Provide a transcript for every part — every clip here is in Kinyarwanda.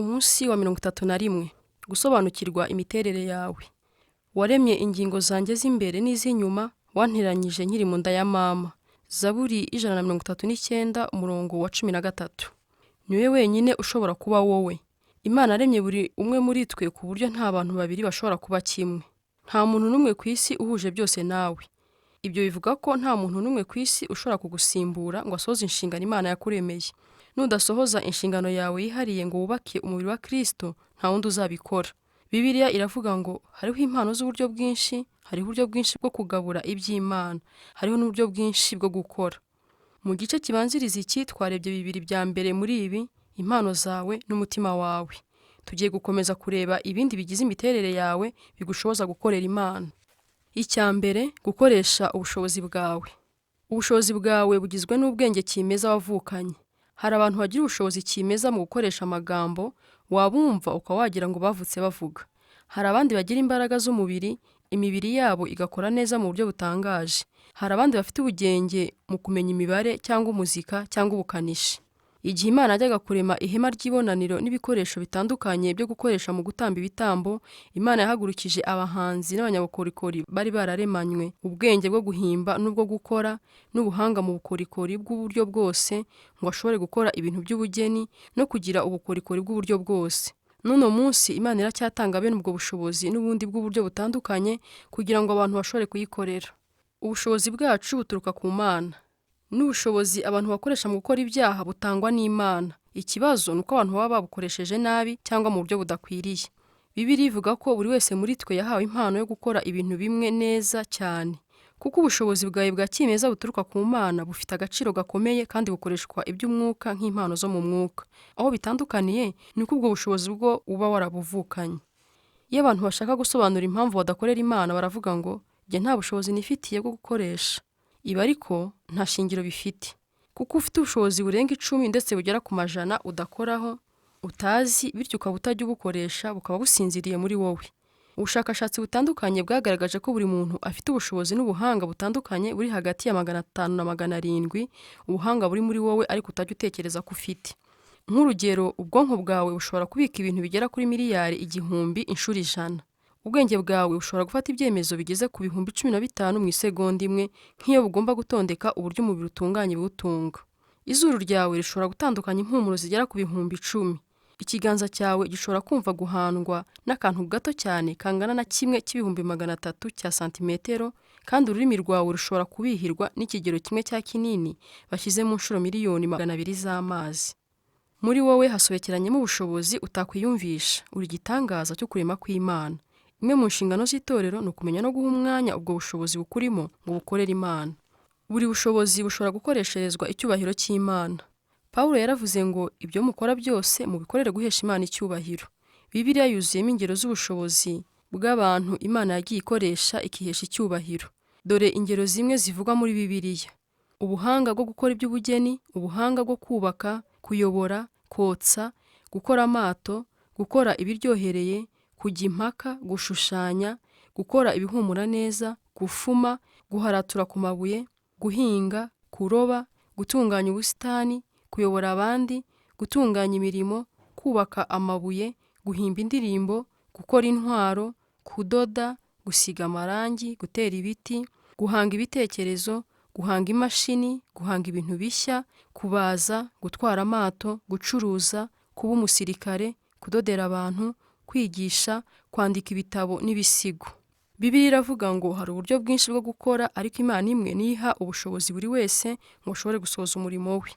Umunsi wa 31. Gusobanukirwa imiterere yawe. Waremye ingingo zanjye z'imbere n'iz'inyuma, wanteranyije nkiri mu nda ya mama. Zaburi 139 umurongo wa 13. Ni we wenyine ushobora kuba wowe. Imana yaremye buri umwe muri twe ku buryo nta bantu babiri bashobora kuba kimwe. Nta muntu n'umwe ku isi uhuje byose nawe. Ibyo bivuga ko nta muntu n'umwe ku isi ushobora kugusimbura ngo asohoze inshingano Imana yakuremeye. Nudasohoza inshingano yawe yihariye ngo wubake umubiri wa Kristo, nta wundi uzabikora. Bibiliya iravuga ngo hariho impano z'uburyo bwinshi, hariho uburyo bwinshi bwo kugabura iby'Imana, hariho n'uburyo bwinshi bwo gukora. Mu gice kibanziriza iki twarebye bibiri bya mbere muri ibi, impano zawe n'umutima wawe. Tugiye gukomeza kureba ibindi bigize imiterere yawe bigushoboza gukorera Imana. Icya mbere, gukoresha ubushobozi bwawe. Ubushobozi bwawe bugizwe n'ubwenge kimeza wavukanye. Hari abantu bagira ubushobozi kimeza mu gukoresha amagambo, wabumva ukaba wagira ngo bavutse bavuga. Hari abandi bagira imbaraga z'umubiri, imibiri yabo igakora neza mu buryo butangaje. Hari abandi bafite ubugenge mu kumenya imibare cyangwa umuzika cyangwa ubukanishi. Igihe Imana yajyaga kurema ihema ry'ibonaniro n'ibikoresho bitandukanye byo gukoresha mu gutamba ibitambo, Imana yahagurukije abahanzi n'abanyabukorikori bari bararemanywe ubwenge bwo guhimba n'ubwo gukora, n'ubuhanga mu bukorikori bw'uburyo bwose, ngo bashobore gukora ibintu by'ubugeni no kugira ubukorikori bw'uburyo bwose. N'uno munsi Imana iracyatanga bene ubwo bushobozi n'ubundi bw'uburyo butandukanye kugira ngo abantu bashobore kuyikorera. Ubushobozi bwacu buturuka ku Mana. N'ubushobozi abantu bakoresha mu gukora ibyaha butangwa n'Imana. Ikibazo ni uko abantu baba babukoresheje nabi cyangwa mu buryo budakwiriye. Bibiliya ivuga ko buri wese muri twe yahawe impano yo gukora ibintu bimwe neza cyane. Kuko ubushobozi bwawe bwa kimeza buturuka ku Mana bufite agaciro gakomeye kandi bukoreshwa iby'umwuka nk'impano zo mu mwuka. Aho bitandukaniye ni uko ubwo bushobozi bwo uba warabuvukanye. Iyo abantu bashaka gusobanura impamvu badakorera Imana baravuga ngo jye nta bushobozi nifitiye bwo gukoresha. Ibi ariko nta shingiro bifite. Kuko ufite ubushobozi burenga 10 ndetse bugera ku majana udakoraho, utazi, bityo ukaba utajya ubukoresha bukaba businziriye muri wowe. Ubushakashatsi butandukanye bwagaragaje ko buri muntu afite ubushobozi n'ubuhanga butandukanye buri hagati ya 500 na 700, ubuhanga buri muri wowe ariko utajya utekereza ko ufite. Nk'urugero, ubwonko bwawe bushobora kubika ibintu bigera kuri miliyari 1000 inshuro 100. Ubwenge bwawe bushobora gufata ibyemezo bigeze ku 15,000 mu isegonda imwe, nk'iyo bugomba gutondeka uburyo umubiri utunganya ibiwutunga. Izuru ryawe rishobora gutandukanya impumuro zigera ku 10,000. Ikiganza cyawe gishobora kumva guhandwa n'akantu gato cyane kangana na 1/300,000 cya santimetero, kandi ururimi rwawe rushobora kubihirwa n'ikigero kimwe cya kinini bashyize mu nshuro 200,000,000 z'amazi. Muri wowe hasobekeranyemo ubushobozi utakwiyumvisha, uri igitangaza cyo kurema kw'Imana. Imwe mu nshingano z'itorero ni ukumenya no guha umwanya ubwo bushobozi bukurimo ngo bukorere Imana. Buri bushobozi bushobora gukoresherezwa icyubahiro cy'Imana. Pawulo yaravuze ngo ibyo mukora byose mubikorere guhesha Imana icyubahiro. Bibiliya yuzuyemo ingero z'ubushobozi bw'abantu Imana yagiye ikoresha ikihesha icyubahiro. Dore ingero zimwe zivugwa muri Bibiliya. Ubuhanga bwo gukora iby'ubugeni, ubuhanga bwo kubaka, kuyobora, kotsa, gukora amato, gukora ibiryohereye, kujya impaka, gushushanya, gukora ibihumura neza, gufuma, guharatura ku mabuye, guhinga, kuroba, gutunganya ubusitani, kuyobora abandi, gutunganya imirimo, kubaka amabuye, guhimba indirimbo, gukora intwaro, kudoda, gusiga amarangi, gutera ibiti, guhanga ibitekerezo, guhanga imashini, guhanga ibintu bishya, kubaza, gutwara amato, gucuruza, kuba umusirikare, kudodera abantu, kwigisha, kwandika ibitabo n'ibisigo. Bibiliya iravuga ngo hari uburyo bwinshi bwo gukora ariko Imana imwe niyo iha ubushobozi buri wese ngo ashobore gusohoza umurimo we.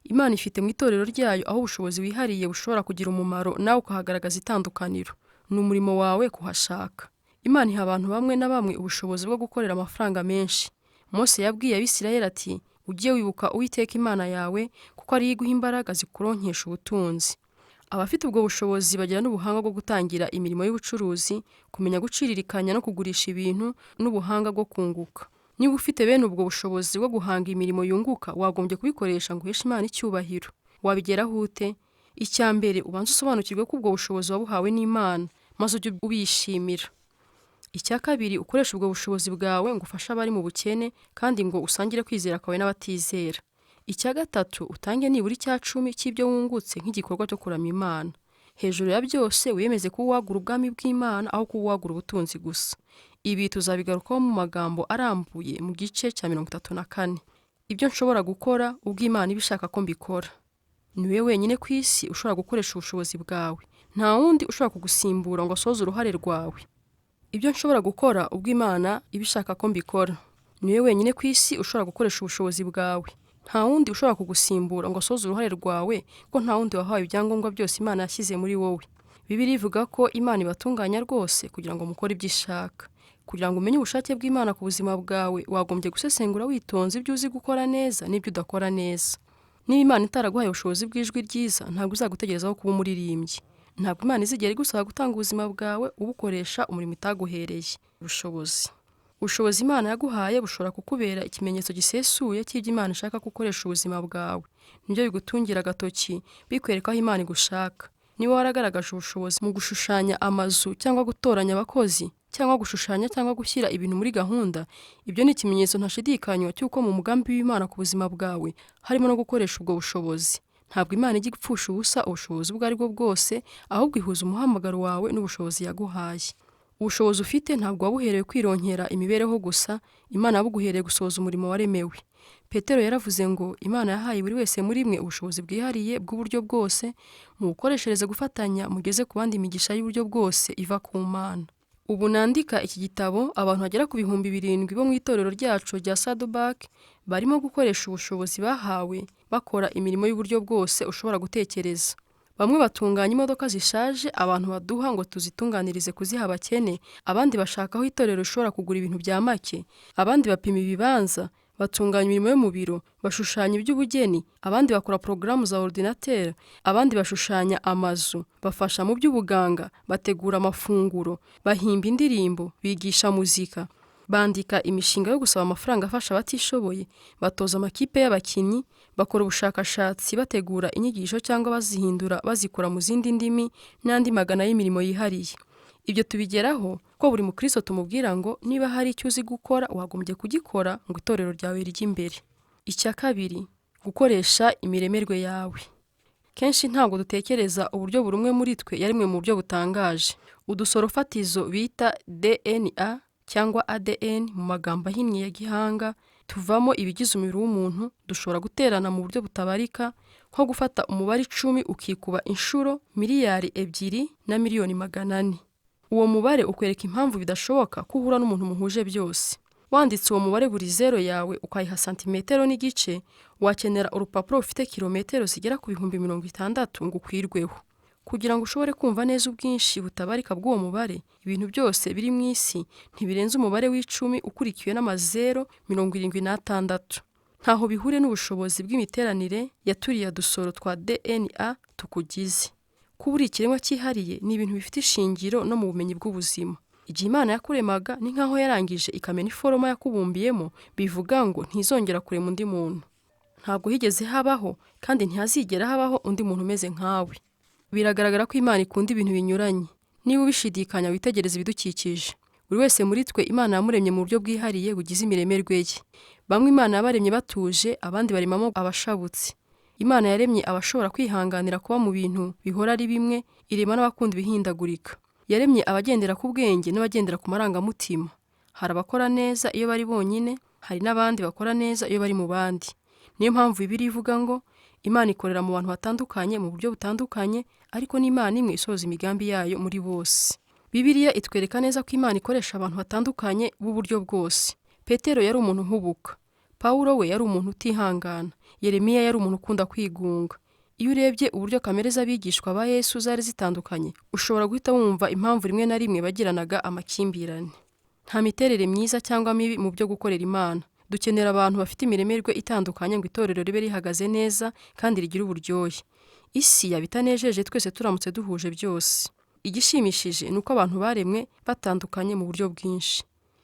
Imana ifite mu itorero ryayo aho ubushobozi wihariye bushobora kugira umumaro nawe ukahagaragaza itandukaniro. Ni umurimo wawe kuhashaka. Imana iha abantu bamwe na bamwe ubushobozi bwo gukorera amafaranga menshi. Mose yabwiye Abisirayeli ati ujye wibuka Uwiteka Imana yawe kuko ariyo iguha imbaraga zikuronkesha ubutunzi. Abafite ubwo bushobozi bagira n'ubuhanga bwo gutangira imirimo y'ubucuruzi, kumenya guciririkanya no kugurisha ibintu, n'ubuhanga bwo kunguka. Niba ufite bene ubwo bushobozi bwo guhanga imirimo yunguka, wagombye kubikoresha ngo uheshe Imana icyubahiro. Wabigeraho ute? Icya mbere, ubanze usobanukirwe ko ubwo bushobozi wabuhawe n'Imana, maze ujye ubishimira. Icya kabiri, ukoreshe ubwo bushobozi bwawe ngo ufashe abari mu bukene kandi ngo usangire kwizera kwawe n'abatizera. Icya gatatu, utange nibura icya 10 cy'ibyo wungutse nk'igikorwa cyo kuramya Imana. Hejuru ya byose wiyemeze kuba uwagura ubwami bw'Imana aho kuba uwagura ubutunzi gusa. Ibi tuzabigarukaho mu magambo arambuye mu gice cya 34. Ibyo nshobora gukora ubwo Imana iba ishaka ko mbikora. Ni wowe wenyine ku isi ushobora gukoresha ubushobozi bwawe. Nta wundi ushobora kugusimbura ngo asohoze uruhare rwawe. Ibyo nshobora gukora ubwo Imana iba ishaka ko mbikora. Ni wowe wenyine ku isi ushobora gukoresha ubushobozi bwawe. Nta wundi ushobora kugusimbura ngo asohoze uruhare rwawe kuko nta wundi wahawe ibyangombwa byose Imana yashyize muri wowe. Bibiliya ivuga ko Imana ibatunganya rwose kugira ngo mukore ibyo ishaka. Kugira ngo umenye ubushake bw'Imana ku buzima bwawe, wagombye gusesengura witonze ibyo uzi gukora neza n'ibyo udakora neza. Niba Imana itaraguhaye ubushobozi bw'ijwi ryiza, ntabwo izagutegerezaho kuba umuririmbyi. Ntabwo Imana izigera igusaba gutanga ubuzima bwawe ubukoresha umurimo itaguhereye ubushobozi. Ubushobozi Imana yaguhaye bushobora kukubera ikimenyetso gisesuye cy'ibyo Imana ishaka ko ukoresha ubuzima bwawe. Nibyo bigutungira agatoki, bikwereka aho Imana igushaka. Niba waragaragaje ubushobozi mu gushushanya amazu cyangwa gutoranya abakozi cyangwa gushushanya cyangwa gushyira ibintu muri gahunda, ibyo ni ikimenyetso ntashidikanywa cy'uko mu mugambi w'Imana ku buzima bwawe harimo no gukoresha ubwo bushobozi. Ntabwo Imana ijya ipfusha ubusa ubushobozi ubwo ari bwo bwose, ahubwo ihuza umuhamagaro wawe n'ubushobozi yaguhaye. Ubushobozi ufite ntabwo wabuherewe kwironkera imibereho gusa, Imana yabuguhereye gusohoza umurimo waremewe. Petero yaravuze ngo Imana yahaye buri wese muri mwe ubushobozi bwihariye bw'uburyo bwose, mubukoreshereze gufatanya mugeze ku bandi imigisha y'uburyo bwose iva ku Mana. Ubu nandika iki gitabo, abantu bagera ku 7000 bo mu itorero ryacu rya Saddleback barimo gukoresha ubushobozi bahawe bakora imirimo y'uburyo bwose ushobora gutekereza. Bamwe batunganya imodoka zishaje abantu baduha ngo tuzitunganirize kuziha abakene, abandi bashaka aho itorero rishobora kugura ibintu bya make, abandi bapima ibibanza, batunganya imirimo yo mu biro, bashushanya iby'ubugeni, abandi bakora porogaramu za ordinateur, abandi bashushanya amazu, bafasha mu by'ubuganga, bategura amafunguro, bahimba indirimbo, bigisha muzika, bandika imishinga yo gusaba amafaranga afasha abatishoboye, batoza amakipe y'abakinnyi, bakora ubushakashatsi bategura inyigisho cyangwa bazihindura bazikura mu zindi ndimi n'andi magana y'imirimo yihariye. Ibyo tubigeraho ko buri mukristo tumubwira ngo niba hari icyo uzi gukora wagombye kugikora ngo itorero ryawe rijye imbere. Icya kabiri, gukoresha imiremerwe yawe. Kenshi ntabwo dutekereza uburyo buri umwe muri twe yaremwe mu buryo butangaje. Udusoro fatizo bita DNA cyangwa ADN mu magambo ahinnye ya gihanga tuvamo ibigize umubiri w'umuntu, dushobora guterana mu buryo butabarika, nko gufata umubare 10 ukikuba inshuro 2,400,000,000. Uwo mubare ukwereka impamvu bidashoboka ko uhura n'umuntu muhuje byose. Wanditse uwo mubare buri zero yawe ukayiha santimetero n'igice, wakenera urupapuro rufite kilometero zigera ku 60,000 ngo ukwirweho. Kugira ngo ushobore kumva neza ubwinshi butabarika bw'uwo mubare, ibintu byose biri mu isi ntibirenze umubare w'icumi ukurikiwe n'amazero 76. Ntaho bihuriye n'ubushobozi bw'imiteranire ya turiya dusoro twa DNA tukugize. Kuba uri ikiremwa cyihariye ni ibintu bifite ishingiro no mu bumenyi bw'ubuzima. Igihe Imana yakuremaga ni nk'aho yarangije ikamena iforoma yakubumbiyemo, bivuga ngo ntizongera kurema undi muntu. Ntabwo higeze habaho kandi ntihazigera habaho undi muntu umeze nkawe. Biragaragara ko Imana ikunda ibintu binyuranye. Niba ubishidikanya witegereze ibidukikije. Buri wese muri twe Imana yamuremye mu buryo bwihariye bugize imiremerwe ye. Bamwe Imana yabaremye batuje, abandi baremamo abashabutse. Imana yaremye abashobora kwihanganira kuba mu bintu bihora ari bimwe, irema n'abakunda ibihindagurika. Yaremye abagendera ku bwenge n'abagendera ku marangamutima. Hari abakora neza iyo bari bonyine, hari n'abandi bakora neza iyo bari mu bandi. Niyo mpamvu Bibiliya ivuga ngo Imana ikorera mu bantu batandukanye mu buryo butandukanye, ariko ni Imana imwe isohoza imigambi yayo muri bose. Bibiliya itwereka neza ko Imana ikoresha abantu batandukanye b'uburyo bwose. Petero yari umuntu uhubuka. Pawulo we yari umuntu utihangana. Yeremiya yari umuntu ukunda kwigunga. Iyo urebye uburyo kamere z'abigishwa ba Yesu zari zitandukanye, ushobora guhita wumva impamvu rimwe na rimwe bagiranaga amakimbirane. Nta miterere myiza cyangwa mibi mu byo gukorera Imana. Dukenera abantu bafite imiremerwe itandukanye ngo itorero ribe rihagaze neza kandi rigire uburyohe. Isi yaba itanejeje twese turamutse duhuje byose. Igishimishije ni uko abantu baremwe batandukanye mu buryo bwinshi.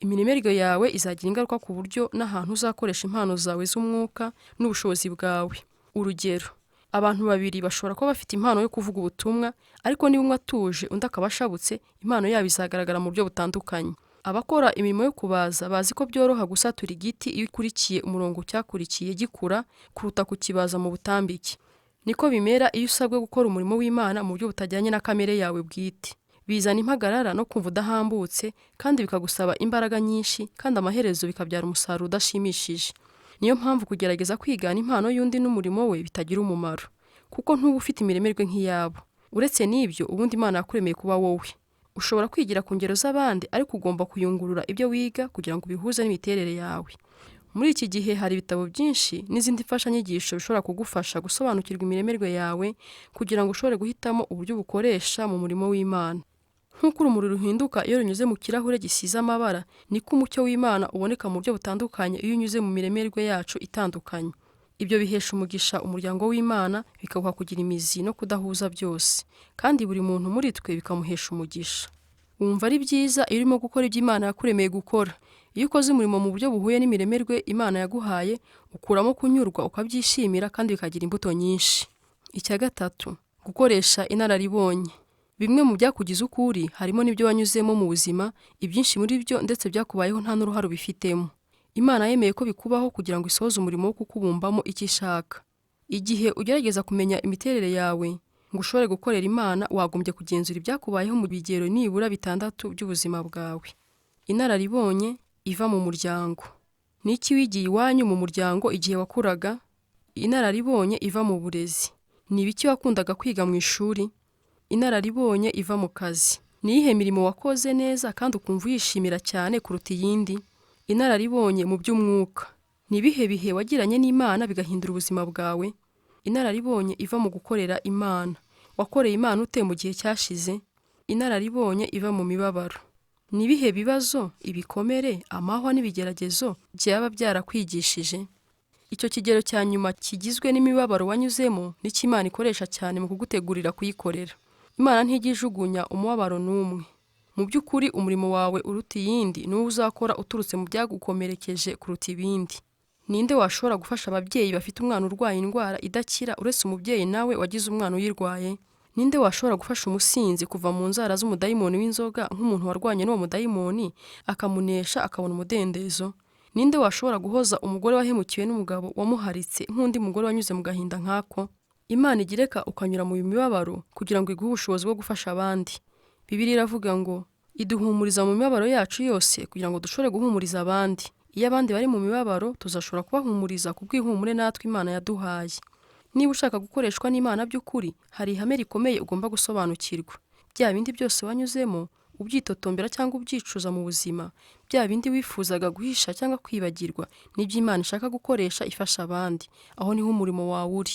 Imiremerwe yawe izagira ingaruka ku buryo n'ahantu uzakoresha impano zawe z'umwuka n'ubushobozi bwawe. Urugero, abantu babiri bashobora kuba bafite impano yo kuvuga ubutumwa, ariko niba umwe atuje undi akaba ashabutse, impano yabo izagaragara mu buryo butandukanye. Abakora imirimo yo kubaza bazi ko byoroha gusatura igiti iyo ukurikiye umurongo cyakurikiye gikura kuruta kukibaza mu butambike. Niko bimera iyo usabwe gukora umurimo w'Imana mu buryo butajyanye na kamere yawe bwite. Bizana impagarara no kumva udahambutse, kandi bikagusaba imbaraga nyinshi, kandi amaherezo bikabyara umusaruro udashimishije. Niyo mpamvu kugerageza kwigana impano y'undi n'umurimo we bitagira umumaro, kuko ntuba ufite imiremerwe nk'iyabo. Uretse n'ibyo, ubundi Imana yakuremeye kuba wowe. Ushobora kwigira ku ngero z'abandi, ariko ugomba kuyungurura ibyo wiga kugira ngo ubihuze n'imiterere yawe. Muri iki gihe hari ibitabo byinshi n'izindi mfashanyigisho bishobora kugufasha gusobanukirwa imiremerwe yawe kugira ngo ushobore guhitamo uburyo ubukoresha mu murimo w'Imana. Nk'uko urumuri ruhinduka iyo runyuze mu kirahure gisize amabara, niko umucyo w'Imana uboneka mu buryo butandukanye iyo unyuze mu miremerwe yacu itandukanye. Ibyo bihesha umugisha umuryango w'Imana, bikawuha kugira imizi no kudahuza byose, kandi buri muntu muri twe bikamuhesha umugisha. Wumva ari byiza iyo urimo gukora ibyo Imana yakuremeye gukora. Iyo ukoze umurimo mu buryo buhuye n'imiremerwe Imana yaguhaye, ukuramo kunyurwa ukabyishimira kandi bikagira imbuto nyinshi. Icya gatatu, gukoresha inararibonye. Bimwe mu byakugize uko uri harimo n'ibyo wanyuzemo mu buzima, ibyinshi muri byo ndetse byakubayeho nta n'uruhare ubifitemo. Imana yemeye ko bikubaho kugira ngo isohoze umurimo wo kukubumbamo icyo ishaka. Igihe ugerageza kumenya imiterere yawe ngo ushobore gukorera Imana, wagombye kugenzura ibyakubayeho mu bigero nibura bitandatu by'ubuzima bwawe. Inararibonye iva mu muryango. Ni iki wigiye iwanyu mu muryango igihe wakuraga? Inararibonye iva mu burezi. Ni ibiki wakundaga kwiga mu ishuri? Inararibonye iva mu kazi. Ni iyihe mirimo wakoze neza kandi ukumva uyishimira cyane kuruta iyindi? Inararibonye mu by'umwuka. Ni ibihe bihe wagiranye n'Imana bigahindura ubuzima bwawe? Inararibonye iva mu gukorera Imana. Wakoreye Imana ute mu gihe cyashize? Inararibonye iva mu mibabaro. Ni ibihe bibazo, ibikomere, amahwa n'ibigeragezo byaba byarakwigishije? Icyo kigero cya nyuma kigizwe n'imibabaro wanyuzemo nicyo Imana ikoresha cyane mu kugutegurira kuyikorera. Imana ntijya ijugunya umubabaro n'umwe. Mu by'ukuri umurimo wawe uruta iyindi ni uwo uzakora uturutse mu byagukomerekeje kuruta ibindi. Ninde washobora gufasha ababyeyi bafite umwana urwaye indwara idakira uretse umubyeyi nawe wagize umwana uyirwaye? Ninde washobora gufasha umusinzi kuva mu nzara z'umudayimoni w'inzoga nk'umuntu warwanye n'uwo mudayimoni akamunesha akabona umudendezo? Ninde washobora guhoza umugore wahemukiwe n'umugabo wamuharitse nk'undi mugore wanyuze mu gahinda nk'ako? Imana igireka ukanyura mu mibabaro kugira ngo iguhe ubushobozi bwo gufasha abandi. Bibiliya iravuga ngo iduhumuriza mu mibabaro yacu yose kugira ngo dushobore guhumuriza abandi. Iyo abandi bari mu mibabaro tuzashobora kubahumuriza ku bw'ihumure natwe Imana yaduhaye. Niba ushaka gukoreshwa n'Imana by'ukuri, hari ihame rikomeye ugomba gusobanukirwa. Bya bindi byose wanyuzemo, ubyitotombera cyangwa ubyicuza mu buzima, bya bindi wifuzaga guhisha cyangwa kwibagirwa, nibyo Imana ishaka gukoresha ifasha abandi. Aho niho umurimo wawe uri.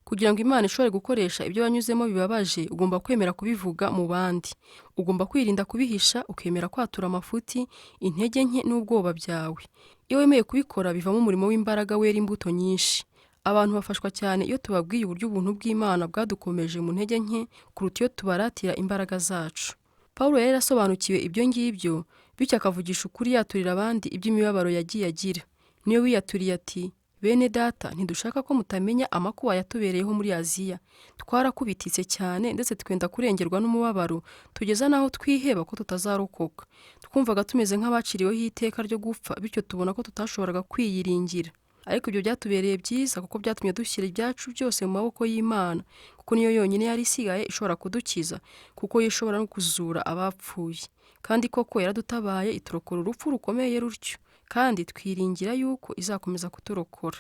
Kugira ngo Imana ishobore gukoresha ibyo wanyuzemo bibabaje, ugomba kwemera kubivuga mu bandi. Ugomba kwirinda kubihisha, ukemera kwatura amafuti, intege nke n'ubwoba byawe. Iyo wemeye kubikora bivamo umurimo w'imbaraga wera imbuto nyinshi. Abantu bafashwa cyane iyo tubabwiye uburyo ubuntu bw'Imana bwadukomeje mu ntege nke kuruta iyo tubaratira imbaraga zacu. Pawulo yari yarasobanukiwe ibyo ngibyo, bityo akavugisha ukuri yaturira abandi iby'imibabaro yagiye agira. Niwe wiyaturiye ati bene data, ntidushaka ko mutamenya amakuba yatubereyeho muri Aziya. Twarakubititse cyane ndetse twenda kurengerwa n'umubabaro, tugeza n'aho twiheba ko tutazarokoka. Twumvaga tumeze nk'abaciriweho iteka ryo gupfa, bityo tubona ko tutashoboraga kwiyiringira. Ariko ibyo byatubereye byiza kuko byatumye dushyira ibyacu byose mu maboko y'Imana, kuko niyo yonyine yari isigaye ishobora kudukiza, kuko yo ishobora no kuzura abapfuye. Kandi koko yaradutabaye iturokora urupfu rukomeye rutyo, kandi twiringira yuko izakomeza kuturokora.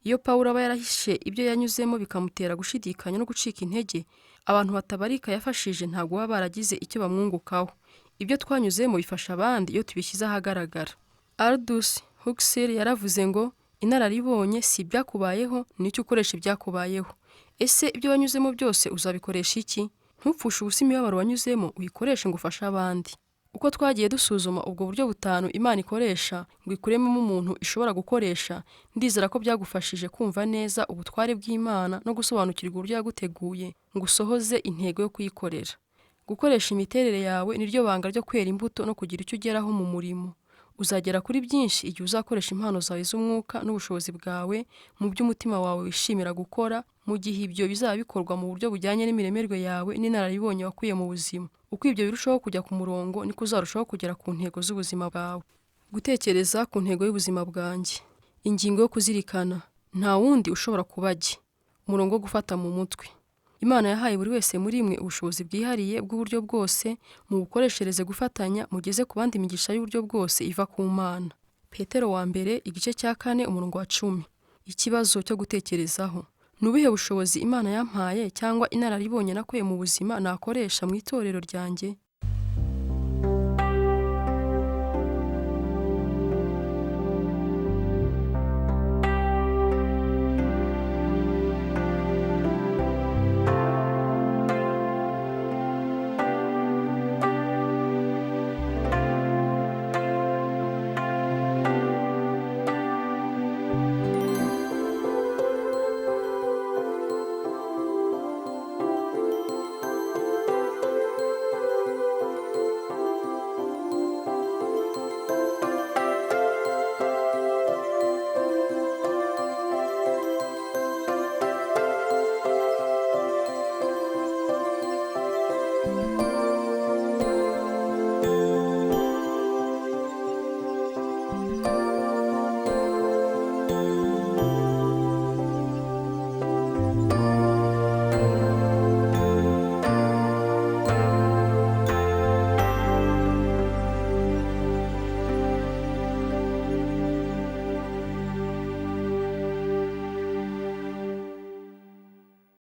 Iyo Pawulo aba yarahishe ibyo yanyuzemo bikamutera gushidikanya no gucika intege, abantu batabarika yafashije ntabwo baba baragize icyo bamwungukaho. Ibyo twanyuzemo bifasha abandi iyo tubishyize ahagaragara. Aldous Huxley yaravuze ngo inararibonye si ibyakubayeho, nicyo ukoresha ibyakubayeho. Ese ibyo wanyuzemo byose uzabikoresha iki? Ntupfushe ubusa imibabaro wanyuzemo, uyikoreshe ngo ufashe abandi. Uko twagiye dusuzuma ubwo buryo butanu Imana ikoresha ngo ikurememo umuntu ishobora gukoresha, ndizera ko byagufashije kumva neza ubutware bw'Imana no gusobanukirwa uburyo yaguteguye ngo usohoze intego yo kuyikorera. Gukoresha imiterere yawe niryo banga ryo kwera imbuto no kugira icyo ugeraho mu murimo. Uzagera kuri byinshi igihe uzakoresha impano zawe z'umwuka n'ubushobozi bwawe mu byo umutima wawe wishimira gukora, mu gihe ibyo bizaba bikorwa mu buryo bujyanye n'imiremerwe yawe n'inararibonye wakuye mu buzima. Uko ibyo birushaho kujya ku murongo, niko uzarushaho kugera ku ntego z'ubuzima bwawe. Gutekereza ku ntego y'ubuzima bwanjye. Ingingo yo kuzirikana. Nta wundi ushobora kuba jye. Umurongo wo gufata mu mutwe. Imana yahaye buri wese muri mwe ubushobozi bwihariye bw'uburyo bwose, mubukoreshereze gufatanya mugeze ku bandi imigisha y'uburyo bwose iva ku Mana. Petero wa mbere igice cya 4 umurongo wa 10. Ikibazo cyo gutekerezaho. Ni ubuhe bushobozi Imana yampaye cyangwa inararibonye nakuye mu buzima nakoresha mu itorero ryanjye?